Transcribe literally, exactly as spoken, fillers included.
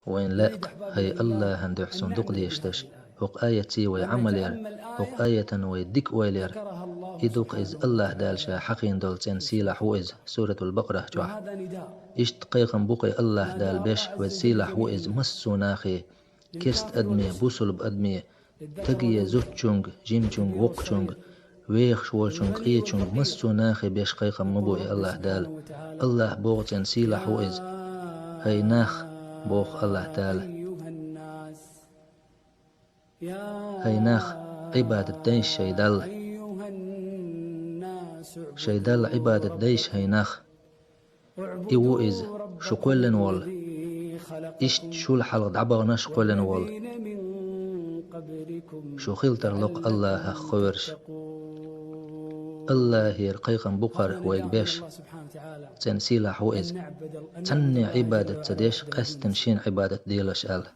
Вайн лаьа-кх, хӀай АллахӀан дуьхьа суна дукха дешдеш, хӀокху аятций вай Ӏамал яр, хӀокху аятан вай дика ойла яр. И ду-кх иза АллахӀ Дала Ша хьахийна долу цӀена сийлахь ву иза, Суратул-Бакъарахь чохь. Иштта кхайкхам бу-кх АллахӀ Дала беш, веза сийлахь ву иза массо а нахе, керста адаме, бусулба адаме, стаге, зудчуьнга, жимачуьнга, воккхачуьнга, вехаш волчуьнга, къечуьнга, массо а нахе беш кхайкхам ма бу и АллахӀ Дала. АллахӀ боху цӀена сийлахь ву иза. ХӀай нах, боху АллахӀ Дала. ХӀай нах, Ӏибадат дайша шайн Далла. Шайн Далла Ӏибадат дайша, хӀай нах. И ву иза, шу кхоьллина волу. Иштта шул хьалха дӀабаханаш кхоьллина волу. Шу хила тарло-кх АллахӀах кхоьруш. АллахӀера кхайкхам бу-кх хӀара вайга беш. ЦӀена сийлахь ву иза. Цхьанне Ӏибадат ца деш, къаьсттина шена Ӏибадат делаш аьлла.